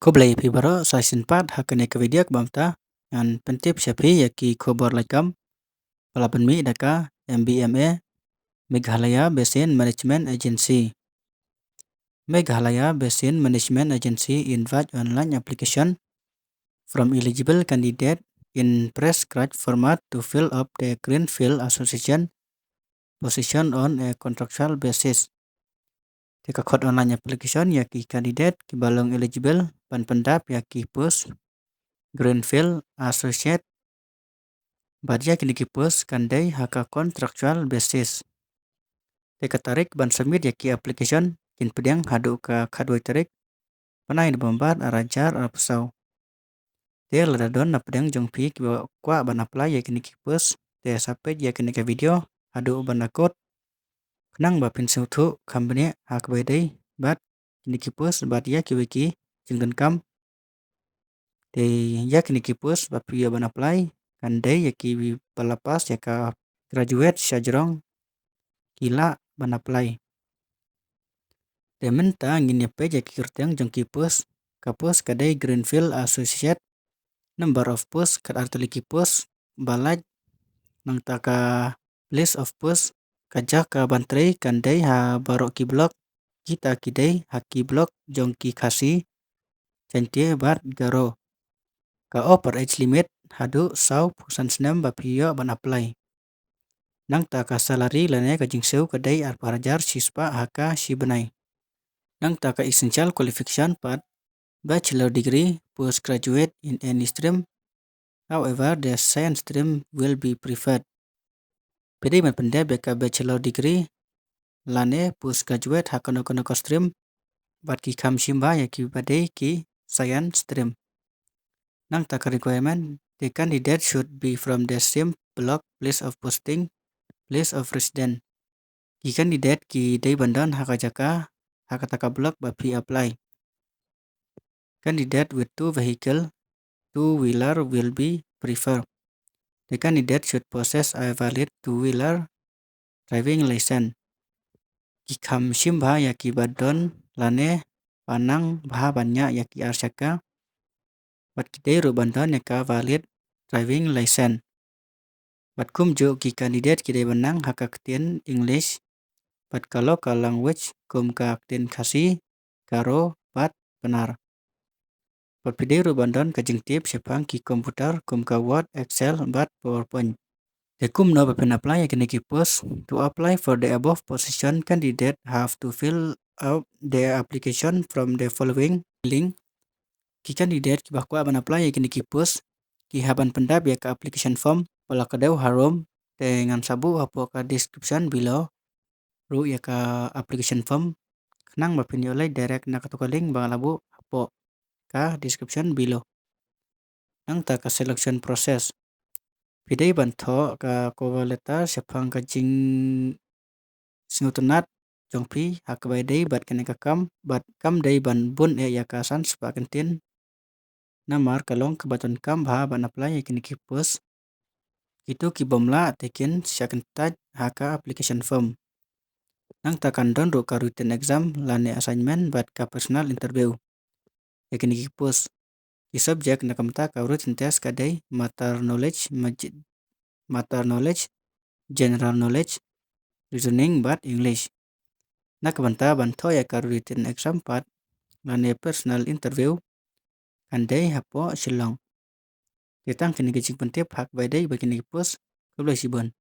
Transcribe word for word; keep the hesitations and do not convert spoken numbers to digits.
Khublei phi baroh, sa shisien pat ha kane ka video kaba mynta ngan pyntip sha phi ïa ki khubor lajkam ba la pynmih da ka M B M A, Meghalaya Basin Management Agency. Meghalaya Basin Management Agency invite online application from eligible candidate in prescribed format to fill up the Greenfield Associate position on a contractual basis. Te ka khot online application ïa ki candidate kiba long eligible ban pyndap ïa ki post Greenfield Associate, bad ïa kine ki post kan dei ha ka contractual basis. Te ka tarik ban submit ïa ki application kin pdiang haduh ka khatwei tarik bnai November ar hajar arphew saw. Te lada don na pdeng jong phi kiba kwah ban apply ïa kine ki post, te sa peit ïa kane ka video haduh ban da kut, khnang ba phin sngewthuh kham bniah ha kaba ïadei bad kine ki post bad ïa kiwei ki jingdonkam. Te ïa kine ki post ba phi ïoh ban apply kan dei ïa kiba la pass ïa ka graduate shajrong ki lah ban apply. Te mynta ngin ïa peit ïa ki kyrteng jong ki post. Ka post ka dei Greenfield Associate. Number of post, khatar tylli ki post ba lait. Nangta ka place of post, ka jaka ban trei kan dei ha baroh ki block, kita ki dei ha ki block jong ki Khasi, Jaiñtia bad Garo. Ka upper age limit haduh sawphew san snem ba phi ïoh ban apply. Nangta ka salary lane ka jingsiew ka dei arphew hajar shispah ha ka shibnai. Nangta ka essential qualification pat, bachelor degree, postgraduate in any stream. However, the science stream will be preferred. Phi dei ban pyndep ïa ka bachelor degree lane postgraduate ha kano kano ka stream, bad ki kham shim bha ïa kiba dei ki science stream. Nangta ka requirement, the candidate should be from the same block, place of posting, place of residence. Ki candidate ki dei ban don ha ka jaka, ha kata ka block ba phi apply. Candidate with two vehicle, two wheeler will be preferred. The candidate should possess a valid two wheeler driving license. Ki kham shim bha ïa kiba don lane ba nang bha ban ñiah ïa ki ar shaka, bad ki dei ruh ban don ïa ka valid driving license. Bad kumjuh ki candidate ki dei ban nang ha ka ktien English bad ka local language kum ka ktien Khasi, Garo bad Pnar. Bad phi dei ruh ban don ka jingtip shaphang ki computer kum ka Word, Excel bad PowerPoint. Te kumno ba phin apply ïa kine ki post? To apply for the above position, candidate have to fill out the application from the following link. Ki candidate kiba kwah ban apply ïa kine ki post ki hap ban pyndap ïa ka application form ba la kdew harum, te ngan sa buh hapoh ka description below ruh ïa ka application form, khnang ba phin ïoh leit direct na kato ka link ba nga la buh hapoh ka description below. Nangta ka selection process, phi dei ban thoh ka cover letter shaphang ka jingsngewtynnat jong phi ha kaba ïadei bad kane ka kam, bad kam dei ban bun eh ïa ka san spah kyntien. Namar ka long kaba donkam bha ban apply ïa kine ki post. Kito ki bym lah te kin shah kyntait ha ka application form. Nangta kan don ruh ka written exam lane assignment bad ka personal interview ïa kine ki post. Ki subject na ka bynta ka written test ka dei maths knowledge, maths knowledge, general knowledge, reasoning bad English. Na ka bynta ban thoh ïa ka written exam pat lane personal interview kan dei hapoh Shillong. Te tang kine ki jingpyntip ha kaba ïadei bad kine ki post. Khublei shibun.